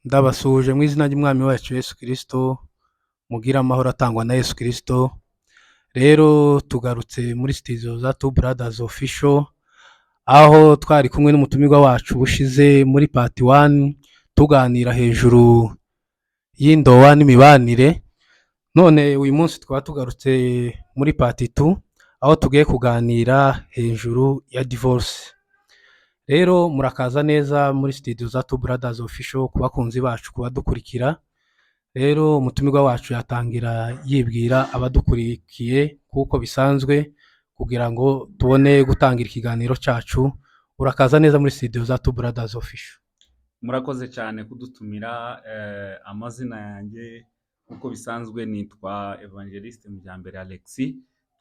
Ndabasuhuje mu izina ry'Umwami wacu Yesu Kristo, mugire amahoro atangwa na Yesu Kristo. Rero tugarutse muri studio za Two Brothers Official, aho twari kumwe n'umutumirwa wacu ubushize muri part 1, tuganira hejuru y'indoa n'imibanire. None uyu munsi tukaba tugarutse muri part 2, aho tugiye kuganira hejuru ya divorce. Rero murakaza neza muri studio za Two Brothers Official, ku bakunzi bacu, ku badukurikira. Rero umutumirwa wacu yatangira yibwira abadukurikiye kuko bisanzwe, kugira ngo tubone gutangira ikiganiro cyacu. Urakaza neza muri studio za Two Brothers Official. Murakoze cyane kudutumira. Amazina yanjye nk'uko bisanzwe nitwa Evangeliste Mujyambere Alexis.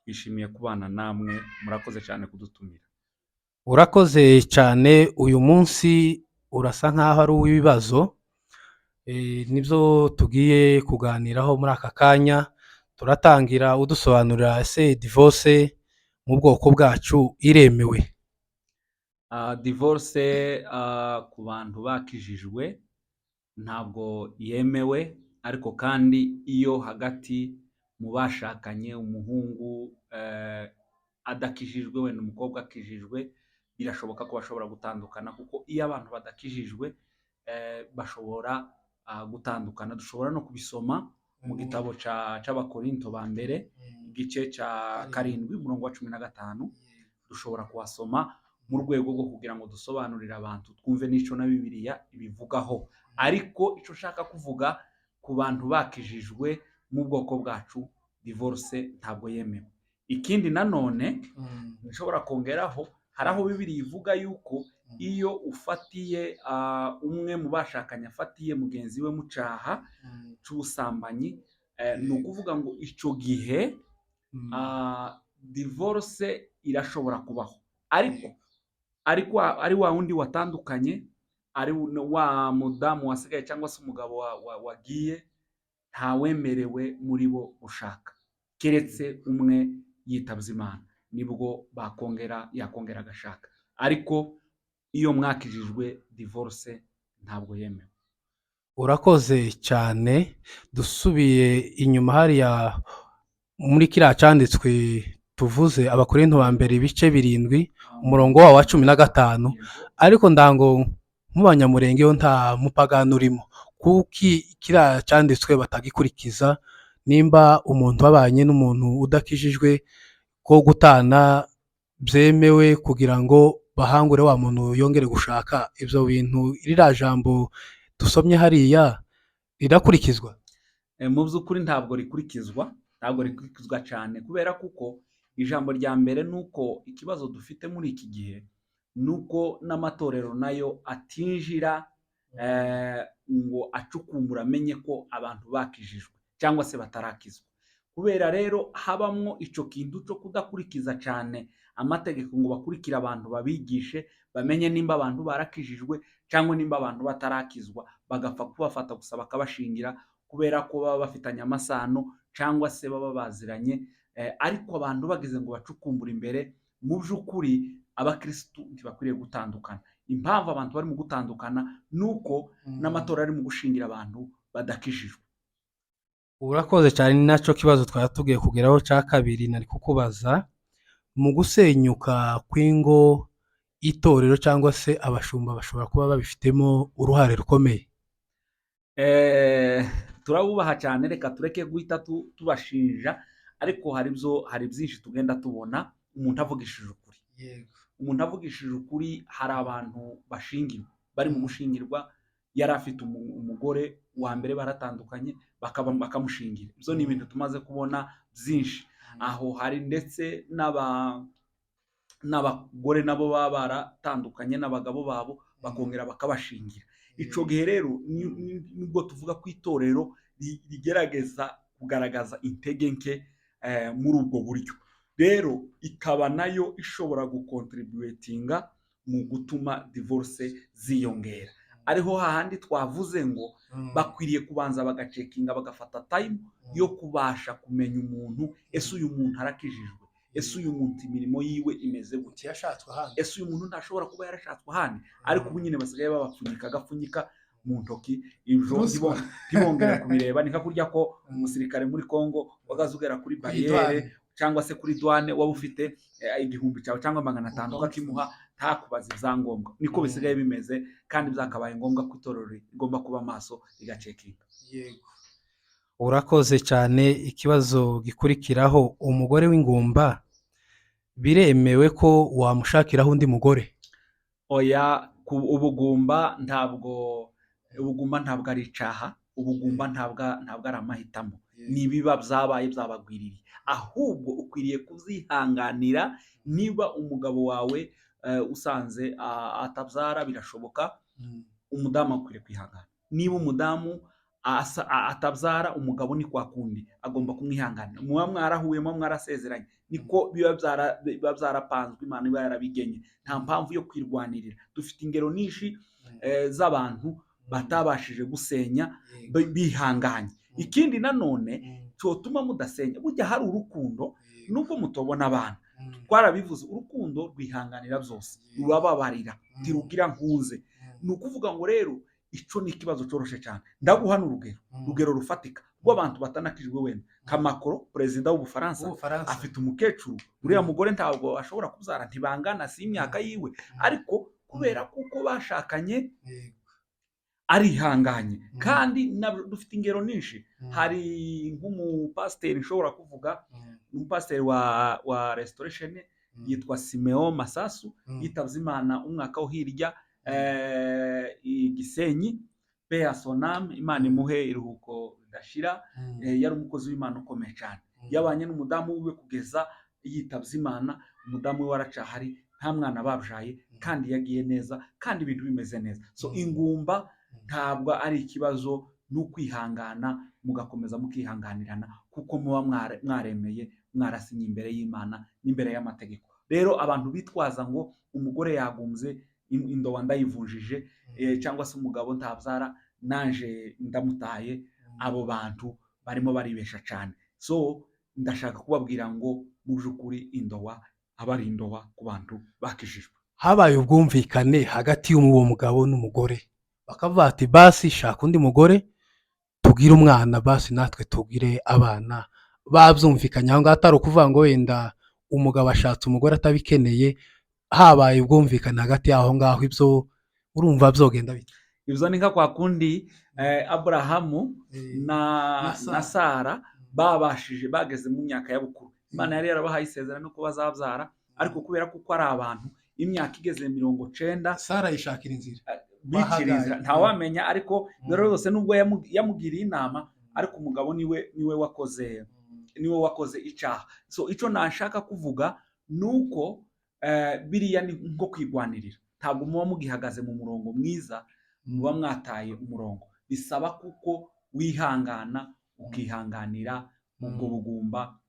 Twishimiye kubana namwe, murakoze cyane kudutumira. Urakoze cyane. Uyu munsi urasa nkaho ari uw'ibibazo. Nibyo tugiye kuganiraho muri aka kanya. Turatangira udusobanurira: ese divorce mu bwoko bwacu iremewe? Divorce ku bantu bakijijwe ntabwo yemewe, ariko kandi iyo hagati mu bashakanye umuhungu adakijijwe, wenda umukobwa akijijwe, birashoboka ko bashobora gutandukana, kuko iyo abantu badakijijwe bashobora gutandukana. Dushobora no kubisoma mu gitabo c'Abakorinto ba mbere, igice cya 7, umurongo wa 15. Dushobora kuhasoma mu rwego rwo kugira ngo dusobanurire abantu, twumve n'ico na Bibiliya ibivugaho. Ariko ico nshaka kuvuga, ku bantu bakijijwe mu bwoko bwacu, divorce ntabwo yemewe. Ikindi nanone nshobora kongeraho, hari aho Bibiliya ivuga yuko iyo ufatiye umwe mu bashakanye afatiye mugenzi we mu cyaha cy'ubusambanyi, ni ukuvuga ngo icyo gihe divorce irashobora kubaho, ariko ari wa wundi watandukanye, ari wa mudamu wasigaye cyangwa se umugabo wagiye, ntawemerewe muri bo gushaka, keretse umwe yitabye Imana, nibwo bakongera yakongera agashaka. Ariko iyo mwakijijwe, divorce ntabwo yemewe. Urakoze cyane. Dusubiye inyuma hariya muri kiriya cyanditswe tuvuze, Abakorinto ba mbere ibice 7, umurongo wawo wa 15, ariko ndango nk'Abanyamurenge yo nta mupagani urimo, kuko kiriya cyanditswe batagikurikiza. Nimba umuntu wabanye n'umuntu udakijijwe, ko gutana byemewe kugira ngo bahangure wa muntu yongere gushaka, ibyo bintu, ririya jambo dusomye hariya rirakurikizwa? Mu by'ukuri ntabwo rikurikizwa, ntabwo rikurikizwa cyane, kubera kuko ijambo rya mbere ni uko ikibazo dufite muri iki gihe ni uko n'amatorero nayo atinjira ngo acukumbure amenye ko abantu bakijijwe cyangwa se batarakizwa. Kubera rero habamwo icyo kintu cyo kudakurikiza cyane amategeko, ngo bakurikire abantu babigishe bamenye nimba abantu barakijijwe cyangwa nimba abantu batarakizwa, bagapfa kubafata gusa bakabashingira kubera ko baba bafitanye amasano cyangwa se baba baziranye. Ariko abantu bagize ngo bacukumbure imbere, mu by'ukuri abakirisitu ntibakwiriye gutandukana. Impamvu abantu bari mu gutandukana ni uko n'amatora ari mu gushingira abantu badakijijwe. Urakoze cyane. Ni nacyo kibazo twari tugiye kugeraho cya kabiri nari kukubaza: mu gusenyuka kw'ingo, itorero cyangwa se abashumba bashobora kuba babifitemo uruhare rukomeye? Turabubaha cyane, reka tureke guhita tubashinja, ariko hari byinshi tugenda tubona. Umuntu avugishije ukuri, umuntu avugishije ukuri, hari abantu bashingirwa, bari mu gushingirwa, yari afite umugore wa mbere, baratandukanye, bakaba bakamushingira. Ibyo ni ibintu tumaze kubona byinshi. Aho hari ndetse n'abagore nabo baba baratandukanye n'abagabo babo, bakongera bakabashingira. Icyo gihe rero nibwo tuvuga ko itorero rigerageza kugaragaza intege nke muri ubwo buryo. Rero ikaba nayo ishobora gucontributinga mu gutuma divorce ziyongera, ariho hahandi twavuze ngo bakwiriye kubanza bagacheckinga, bagafata time yo kubasha kumenya umuntu: ese uyu muntu arakijijwe? Ese uyu muntu imirimo yiwe imeze gute? Yashatswe ahandi? Ese uyu muntu ntashobora kuba yarashatswe ahandi? Ariko ubu nyine basigaye babapfunyika agapfunyika. mu ntoki ibyo Ruswa. ntibongere kubireba. Ni nka kurya ko umusirikare muri Congo wagaze ugera kuri barrière Douane. cyangwa se kuri douane, waba ufite 1000 cyawe cyangwa 500, ukakimuha ntakubaza ibyangombwa. Niko bisigaye bimeze, kandi byakabaye ngombwa ko itorero rigomba kuba maso rigacekinga. Yego, urakoze cyane. Ikibazo gikurikiraho: umugore w'ingumba biremewe ko wamushakiraho undi mugore? Oya, ku ubugumba, ntabwo ubugumba ntabwo ari icaha. Ubugumba ntabwo ari amahitamo, ni ibiba byabaye byabagwiririye. Ahubwo ukwiriye kubyihanganira. Niba umugabo wawe usanze atabyara, birashoboka, umudamu akwiriye kwihangana. Niba umudamu atabyara, umugabo ni kwa kundi agomba kumwihanganira. Muba mwarahuye, muba mwarasezeranye, niko biba byarapanzwe, Imana iba yarabigenye. Nta mpamvu yo kwirwanirira. Dufite ingero nyinshi z'abantu batabashije gusenya bihanganye. Ikindi nanone cyotuma mudasenya, burya hari urukundo nubwo mutobona abana. Twarabivuze, urukundo rwihanganira byose, rurababarira, ntirugira nkunze. Ni ukuvuga ngo rero icyo ni ikibazo cyoroshye cyane. Ndaguha n'urugero, urugero rufatika rw'abantu batanakijwe wenda, nka Macron, perezida w'Ubufaransa. W'Ubufaransa. Afite umukecuru. Uriya mugore ntabwo ashobora kubyara, ntibangana, si imyaka yiwe, ariko kubera kuko bashakanye arihanganye. Kandi dufite ingero nyinshi. Hari nk'umupasiteri nshobora kuvuga, umupasiteri wa Restoration yitwa Simeon Masasu, yitabye Imana umwaka wo hirya i Gisenyi. Paix à son âme, Imana imuhe iruhuko ridashira. Yari umukozi w'Imana ukomeye cyane. Yabanye n'umudamu wiwe kugeza yitabye Imana. Umudamu we aracahari, nta mwana babyaye, kandi yagiye neza, kandi ibintu bimeze neza. So ingumba ntabwo ari ikibazo, ni ukwihangana mugakomeza mukihanganirana, kuko muba mwaremeye, mwarasinye imbere y'Imana n'imbere y'amategeko. Rero abantu bitwaza ngo umugore yagumbye, indowa ndayivunjije, cyangwa se umugabo ntabyara, nanje ndamutaye, abo bantu barimo baribesha cyane. So ndashaka kubabwira ngo mu by'ukuri indowa aba ari indowa ku bantu bakijijwe. Habaye ubwumvikane hagati y'uwo mugabo n'umugore, bakavuga ati: "Basi shaka undi mugore tugire umwana, basi natwe tugire abana." Babyumvikanye aho ngaho, atari ukuvuga ngo wenda umugabo ashatse umugore atabikeneye. Habaye ubwumvikane hagati y'aho ngaho, ibyo urumva byogenda bite? Ibyo ni nka kwa kundi Aburahamu na na Sara. na Sara babashije bageze mu myaka ya bukuru. Imana yari yarabahaye isezerano ko bazabyara, ariko kubera kuko ari abantu, imyaka igeze 90, Sara yishakira inzira. bicira inzira. Bahagaye. Ntawamenya, ariko rero zose nubwo yamugiriye inama, ariko umugabo niwe wakoze icyaha. So icyo nashaka kuvuga ni uko biriya ni nko kwigwanirira. Ntabwo muba mugihagaze mu murongo mwiza, muba mwataye umurongo. Bisaba kuko wihangana, ukihanganira ubwo bugumba.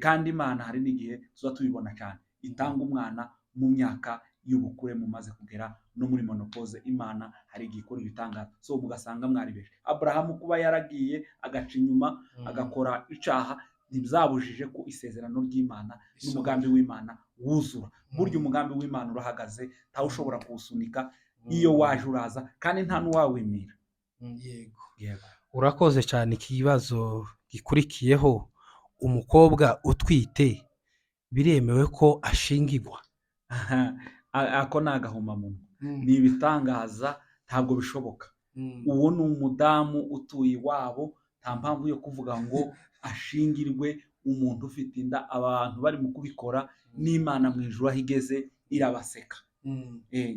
Kandi Imana hari n'igihe tuba tubibona cyane, itanga umwana mu myaka y'ubukure, mumaze kugera no muri ménopause. Imana hari igihe ikora ibitangaza, so mugasanga mwaribeshe. Aburahamu kuba yaragiye agaca inyuma, agakora icaha, ntibyabujije ko isezerano ry'Imana n'umugambi w'Imana wuzura. Burya umugambi w'Imana urahagaze, ntawe ushobora kuwusunika. Iyo waje uraza, kandi nta n'uwawimira. Yego. Yego. Urakoze cyane. Ikibazo gikurikiyeho: umukobwa utwite biremewe ko ashingirwa? Ako ni agahomamunwa, ni ibitangaza, ntabwo bishoboka. Uwo ni umudamu utuye iwabo, nta mpamvu yo kuvuga ngo ashingirwe umuntu ufite inda. Abantu bari mu kubikora, n'Imana mu ijuru aho igeze irabaseka.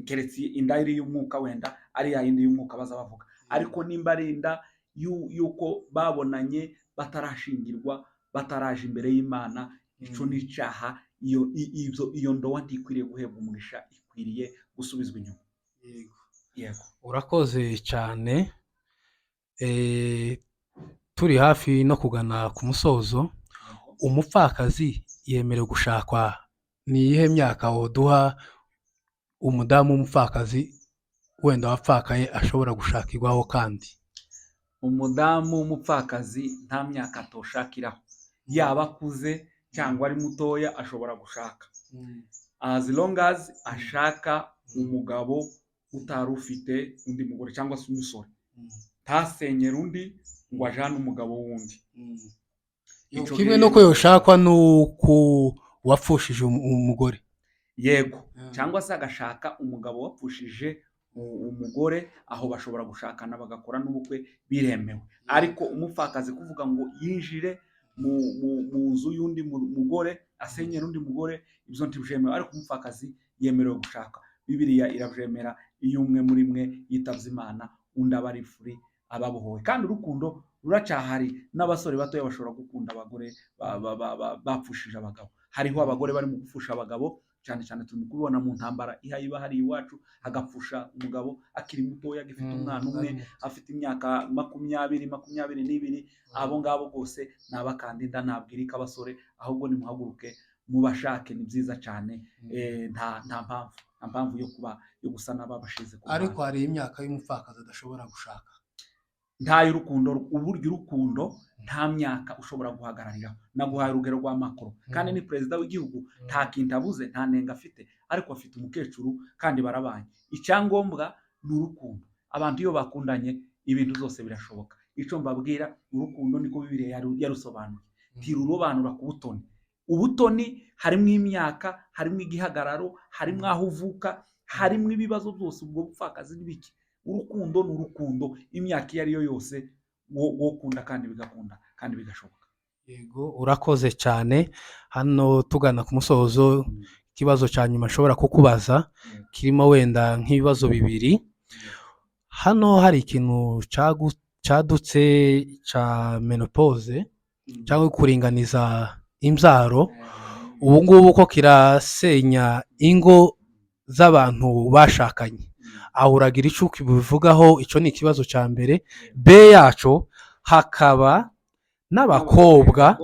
Keretse inda iri y'umwuka, wenda ari ya yindi y'umwuka baza bavuga, ariko nimba ari inda y'uko babonanye batarashingirwa, bataraje imbere y'Imana, ico ni icyaha. Iyo ndowa ntikwiriye guhebwa umugisha, ikwiriye gusubizwa inyuma. Yego. Urakoze cyane. Turi hafi no kugana ku musozo. Umupfakazi yemerewe gushakwa? Ni iyihe myaka woduha umudamu w'umupfakazi wenda wapfakaye ashobora gushakirwaho kandi? Umudamu w'umupfakazi nta myaka atoshakiraho, yaba akuze cyangwa ari mutoya, ashobora gushaka as long as ashaka umugabo. Utari ufite undi mugore cyangwa se umusore ntasenyere undi ngo ajane umugabo w'undi. Ico Kimwe gihe- nuko yoshakwa nuko wapfushije umugore. Yego, cyangwa se agashaka umugabo wapfushije umugore, aho bashobora gushakana bagakora n'ubukwe, biremewe. Ariko umupfakazi kuvuga ngo yinjire mu nzu y'undi mugore, asenyere undi mugore, ibyo ntibyemewe. Ariko umupfakazi yemerewe gushaka, Bibiliya irabyemera. Iyo umwe muri mwe yitabye Imana, undi aba ari free, ababohowe. Kandi urukundo ruracyahari, n'abasore batoya bashobora gukunda abagore bapfushije abagabo. Hariho abagore bari mu gupfusha abagabo cyane cyane, turi mu kubibona mu ntambara ihaye iba hari iwacu, agapfusha umugabo akiri mutoya, agifite umwana umwe, afite imyaka 20, 22. Abo ngabo bose ni abakandida. Nabwirika abasore, ahubwo nimuhaguruke mubashake, ni byiza cyane. Nta mpamvu yo kuba yo gusa n'ababashize ku Ariko ruhande. Hari imyaka y'umupfakazi adashobora gushaka? Nta y'urukundo. Uburyo urukundo nta myaka ushobora guhagarariraho. Naguhaye urugero rwa Macron, kandi ni perezida w'igihugu, nta kintu abuze, nta nenga afite, ariko afite umukecuru kandi barabanye. Icyangombwa ni urukundo. Abantu iyo bakundanye, ibintu byose birashoboka. Icyo mbabwira, urukundo niko Bibiliya yarusobanuye, ntirurobanura ku butoni. Ubutoni harimo imyaka, harimo igihagararo, harimo aho uvuka, harimo ibibazo byose, ubwo bupfakazi n'ibiki. Urukundo ni urukundo, imyaka iyo ari yo yose wo kunda kandi bigakunda kandi bigashoboka. Yego, urakoze cyane. Hano tugana ku musozo, ikibazo cya nyuma nshobora kukubaza kirimo wenda nk'ibibazo bibiri. Hano hari ikintu cyadutse cya ménopause cyangwa kuringaniza imbyaro. Ubu ngubu ko kirasenya ingo z'abantu bashakanye, aho uragira icyo ubivugaho? Icyo ni ikibazo cya mbere. B yaco hakaba n'abakobwa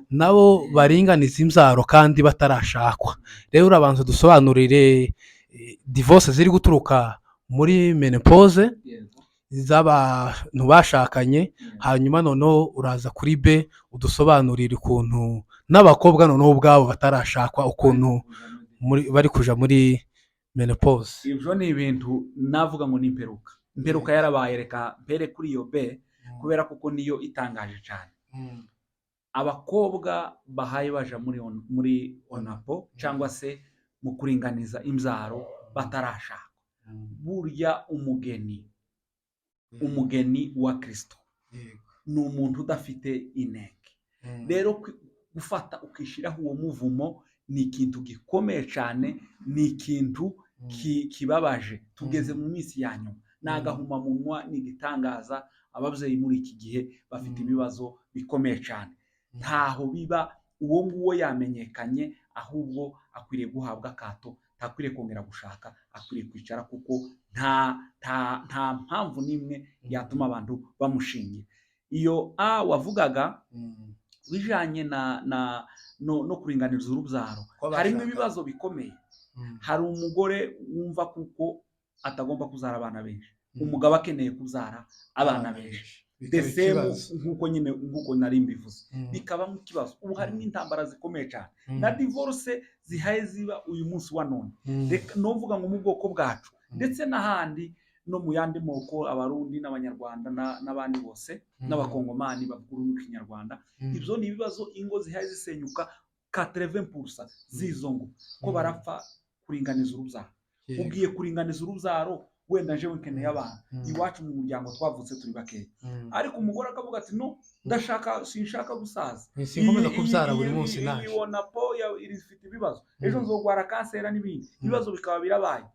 nabo baringaniza imbyaro kandi batarashakwa. Rero urabanza dusobanurire divorce ziri guturuka muri ménopause z'abantu bashakanye, hanyuma noneho uraza kuri B udusobanurire ukuntu n'abakobwa noneho ubwabo batarashakwa, ukuntu bari kuja muri ménopause. Ibyo ni ibintu navuga ngo ni imperuka. Imperuka yarabaye. Reka mpere kuri iyo B, kubera kuko niyo itangaje cyane. Abakobwa bahaye baja muri onapo cyangwa se mu kuringaniza imbyaro batarashaka, burya umugeni wa Kirisito ni umuntu udafite inenge. Rero gufata ukishyiraho uwo muvumo ni ikintu gikomeye cyane, ni ikintu kibabaje. Tugeze mu minsi ya nyuma, ni agahumamunwa, ni igitangaza. Ababyeyi muri iki gihe bafite ibibazo bikomeye cyane. Ntaho biba, uwo nguwo yamenyekanye, ahubwo akwiriye guhabwa akato, ntakwiriye kongera gushaka, akwiriye kwicara, kuko nta mpamvu n'imwe yatuma abantu bamushingira. Iyo A wavugaga bijanye na no kuringaniza urubyaro, harimo ibibazo bikomeye. Hari umugore wumva kuko atagomba kubyara abana benshi, umugabo akeneye kubyara abana benshi, Bikaba the same. ikibazo. Nk'uko nyine, nk'uko nari mbivuze, bikabamo ikibazo. Ubu harimo intambara zikomeye cyane na divorce zihaye ziba uyu munsi wa none. Reka novuga ngo mu bwoko bwacu ndetse n'ahandi no mu yandi moko, Abarundi n'Abanyarwanda n'abandi bose n'Abakongomani bavuga ururimi rw'Ikinyarwanda, ibyo ni ibibazo. Ingo zihaye zisenyuka, 80% z'izo ngo ko barapfa kuringaniza urubyaro. Ugiye kuringaniza urubyaro, wenda jewe nkeneye abana, iwacu mu muryango twavutse turi bakeya, ariko umugore akavuga ati: "No, ndashaka, sinshaka gusaza." Sinkomeza kubyara buri munsi naje. Iyi onapo ifite ibibazo, ejo nzogwara kanseri n'ibindi ibibazo bikaba birabaye.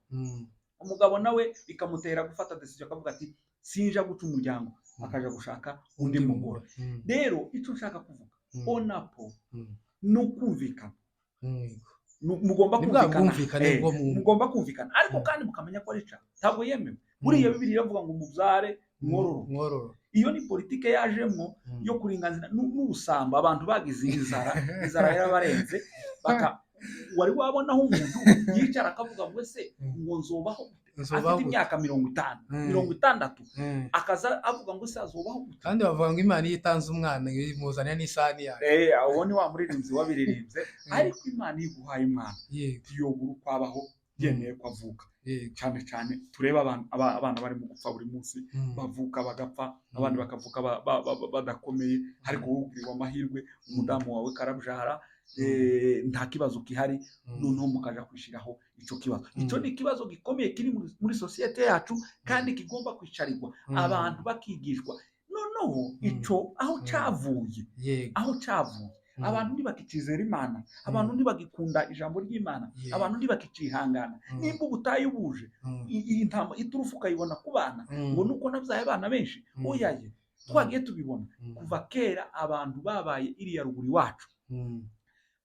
Umugabo nawe bikamutera gufata decision, akavuga ati: "Sinja guca umuryango," akaja gushaka undi mugore. Rero icyo nshaka kuvuga, onapo ni ukumvikana. Mugomba Ni bwa kumvikana. bwumvikane bwo Mugomba kumvikana, ariko kandi mukamenya ko ari icyaha, ntabwo yemewe. Buriya Bibiliya iravuga ngo mubyare mwororo. Mwororo. Iyo ni politike yajemwo yo kuringaniza n'ubusambo. Abantu bagize inzara, inzara yarabarenze, baka wari wabonaho umuntu yicara akavuga ngo: "Ese ngo nzobaho gute?" Nzobaho Afite gute? imyaka 50, 60, akaza avuga ngo: "Ese azobaho gute?" Kandi bavuga ngo Imana iyo itanze umwana imuzanira n'isahani yayo. Uwo ni wa muririmbyi wabiririmbye. Ariko Imana iyo iguhaye umwana, ntiyobura uko abaho, yemeye ko avuka. Cyane cyane turebe abana barimo gupfa buri munsi, bavuka bagapfa, abandi bakavuka badakomeye, ariko wowe ugiriwe amahirwe, umudamu wawe karabyara, nta kibazo gihari. Noneho mukaja kwishyiraho icyo kibazo. Icyo ni ikibazo gikomeye kiri muri sosiyete yacu kandi kigomba kwicarirwa, abantu bakigishwa. Noneho icyo aho cyavuye, aho cyavuye, abantu ntibakicizera Imana, abantu ntibagikunda ijambo ry'Imana, abantu ntibakicihangana. Nimba ubutayu buje, iyi ntama iturufu ukayibona ku bana, ngo nuko nabyaye abana benshi, oyaye, twagiye tubibona kuva kera. Abantu babaye iriya ruguru iwacu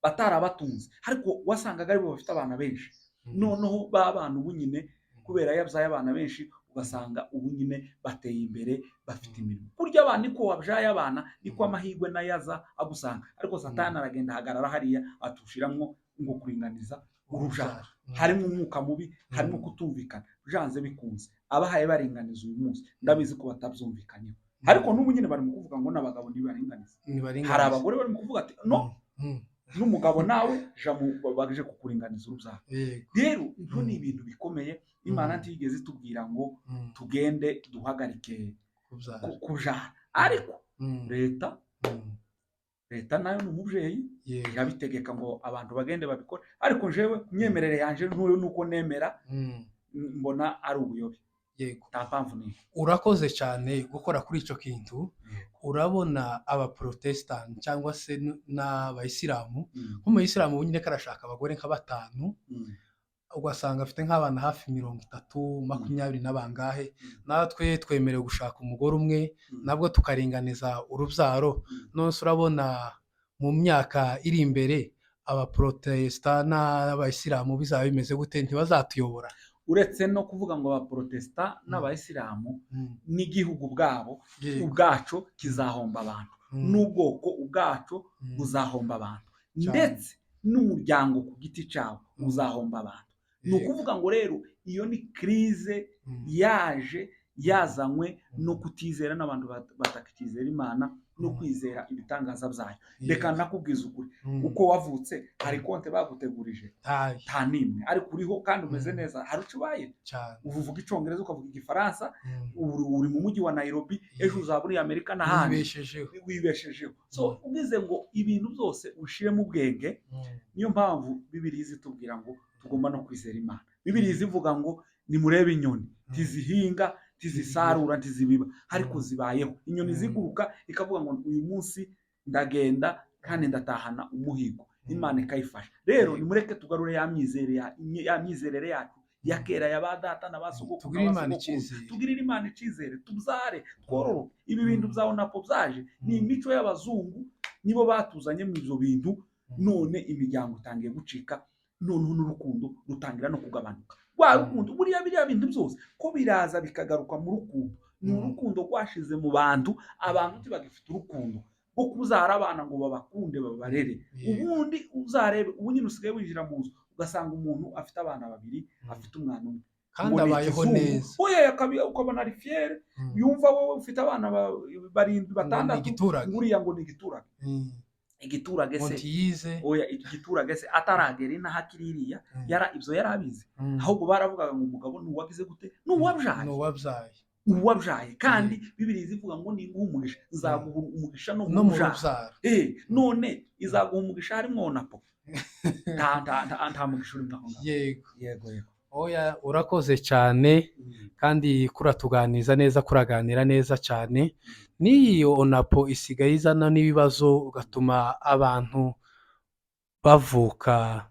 batarabatunze, ariko wasangaga aribo bafite abana benshi. Noneho ba bana ubu nyine, kubera yabyaye abana benshi, ugasanga ubu nyine bateye imbere, bafite imirimo. Kurya abana niko wabyaye abana, niko amahirwe nayo aza agusanga. Ariko Satani aragenda ahagarara hariya, atushiramwo ngo kuringaniza urubyaro. Harimo umwuka mubi, harimo kutumvikana. Byanze bikunze abahaye baringaniza uyu munsi, ndabizi ko batabyumvikanyeho, ariko n'ubu nyine bari mu kuvuga ngo n'abagabo ntibaringaniza. Ntibaringaniza. Hari abagore bari mu kuvuga ati no, n'umugabo nawe ja mu baje kukuringaniza urubyaro. Rero ibyo ni ibintu bikomeye. Imana ntiyigeze itubwira ngo tugende duhagarike kubyara. Kubyara, ariko leta, leta nayo ni umubyeyi, irabitegeka ngo abantu bagende babikore. Ariko jewe ku myemerere yanje ntuyo nuko nemera, mbona ari ubuyobe. Nta mpamvu n'imwe. Urakoze cyane gukora kuri icyo kintu. Urabona abaprotesitanti cyangwa se n'abayisilamu, nk'umuyisilamu ubu nyine ko arashaka abagore nka batanu, ugasanga afite nk'abana hafi 30, 20 na bangahe. Natwe twemerewe gushaka umugore umwe, nabwo tukaringaniza urubyaro. None se urabona mu myaka iri imbere abaprotesita n'abayisilamu bizaba bimeze gute? Ntibazatuyobora? Uretse no kuvuga ngo abaprotesita n'abayisilamu, n'igihugu ubwabo, ubwaco kizahomba abantu, n'ubwoko ubwaco buzahomba abantu, ndetse n'umuryango ku giti cyawo uzahomba abantu. Ni ukuvuga ngo rero iyo ni crise yaje yazanywe no kutizera n'abantu batakizera Imana no kwizera ibitangaza byayo. Reka nakubwiza ukuri, uko wavutse hari konte bagutegurije? Ntayo. Nta n'imwe. Ariko uriho kandi umeze neza, hari icyo ubaye. Ubu uvuga Icyongereza, ukavuga Igifaransa, uri mu mujyi wa Nairobi, ejo uzaba uri Amerika n'ahandi. Wibeshejeho. Wibeshejeho. So ugize ngo ibintu byose ushiremo ubwenge. Niyo mpamvu Bibiliya izitubwira ngo tugomba no kwizera Imana. Bibiliya izivuga ngo nimurebe inyoni, ntizihinga, ntizisarura, ntizibiba, ariko zibayeho. Inyoni ziguruka ikavuga ngo uyu munsi ndagenda kandi ndatahana umuhigo, Imana ikayifasha. Rero nimureke tugarure ya myizerere yacu ya kera, ya ba data na ba sogokuru Tugirire na ba Imana sogokuru. icyizere. Tugirire Imana icyizere, tubyare, twororoke. Ibi bintu bya onapo byaje ni imico y'abazungu, nibo batuzanye mu ibyo bintu. None imiryango itangiye gucika, noneho n'urukundo rutangira no kugabanuka, rwa rukundo. Buriya biriya bintu byose ko biraza bikagaruka mu rukundo, ni urukundo rwashize mu bantu. Abantu ntibagifite urukundo rwo kubyara abana ngo babakunde, babarere. Ubundi uzarebe, ubu nyine usigaye winjira mu nzu ugasanga umuntu afite abana babiri, afite umwana umwe, kandi ngo ni abayeho ikizungu. neza. Oya, ukabona ari fier. Yumva wowe ufite abana barindwi, Ngo ni batandatu, igiturage. Nguriya ngo ni igiturage. Igiturage Ngo se? ntiyize. Oya, igiturage se ataragera inaha akiri iriya, yara ibyo yari abizi? Ahubwo baravugaga ngo umugabo ni uwagize gute? Ni uwabyaye. Ni uwabyaye. Uwabyaye. Kandi Bibiliya ivuga ngo ninguha umugisha, nzaguha umugisha no no mu mu rubyaro. Rubyaro. None izaguha umugisha harimo onapo? Nta mugisha urimo aho ngaho. Yego. Yego. Oya, urakoze cyane, kandi kuratuganiza neza, kuraganira neza cyane. N'iyi onapo isigaye izana n'ibibazo, ugatuma abantu bavuka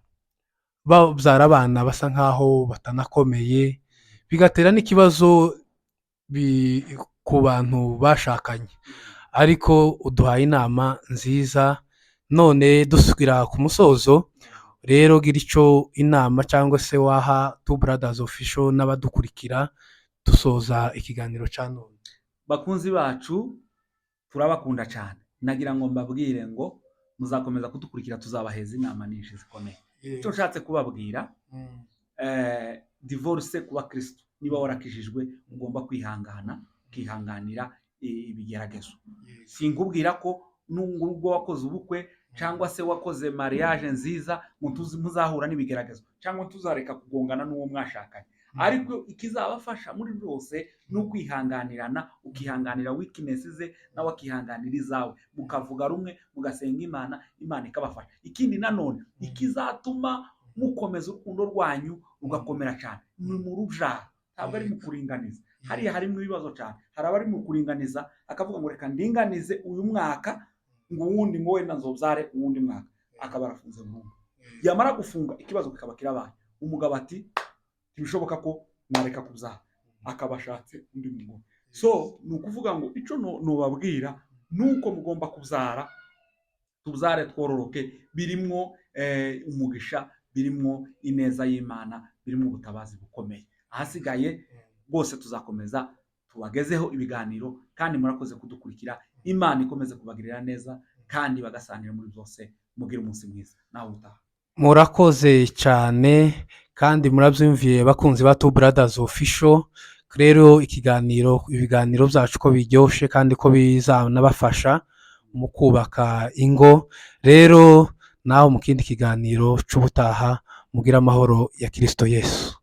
babyara abana basa nkaho batanakomeye, bigatera n'ikibazo ku bantu bashakanye. Ariko uduhaye inama nziza. None dusubira ku musozo rero, gira icyo inama cyangwa se waha Two Brothers Official n'abadukurikira, dusoza ikiganiro cya none. Bakunzi bacu, turabakunda cyane. Nagira ngo mbabwire ngo muzakomeza kudukurikira, tuzabaheza inama nyinshi zikomeye. Icyo nshatse kubabwira, divorce ku bakristo, niba warakijijwe ugomba kwihangana, ukihanganira ibigeragezo. Sinkubwira ko nubwo wakoze ubukwe cyangwa se wakoze mariage nziza ngo muzahura n'ibigeragezo cyangwa tuzareka kugongana n'uwo mwashakanye. Ariko ikizabafasha muri byose ni ukwihanganirana, ukihanganira weakness ze, nawe akihanganira izawe, mukavuga rumwe, mugasenga Imana, Imana ikabafasha. Ikindi nanone ikizatuma mukomeza urukundo rwanyu rugakomera cyane ni mu rubyaro, ntabwo ari mu kuringaniza. Hariya harimo ibibazo cyane. Hari abari mu kuringaniza, akavuga ngo reka ndinganize uyu mwaka, ngo uwundi ngo wenda nzobyare uwundi mwaka, akaba arafunze burundu. Yamara gufunga, ikibazo kikaba kirabaye. Umugabo ati ntibishoboka ko nareka kubyara, akaba ashatse undi mugore. So ni ukuvuga ngo icyo nobabwira ni uko mugomba kubyara, tubyare twororoke, birimwo umugisha, birimwo ineza y'Imana, birimwo ubutabazi bukomeye. Ahasigaye rwose tuzakomeza tubagezeho ibiganiro, kandi murakoze kudukurikira. Imana ikomeze kubagirira neza kandi bagasanira muri byose. Mugire umunsi mwiza, nawe utaha. Murakoze cyane, kandi murabyumviye, bakunzi ba Two Brothers Official. Rero ibiganiro byacu ko biryoshye kandi ko bizanabafasha mu kubaka ingo. Rero nawe mu kindi kiganiro cy'ubutaha, mugire amahoro ya Kirisito Yesu.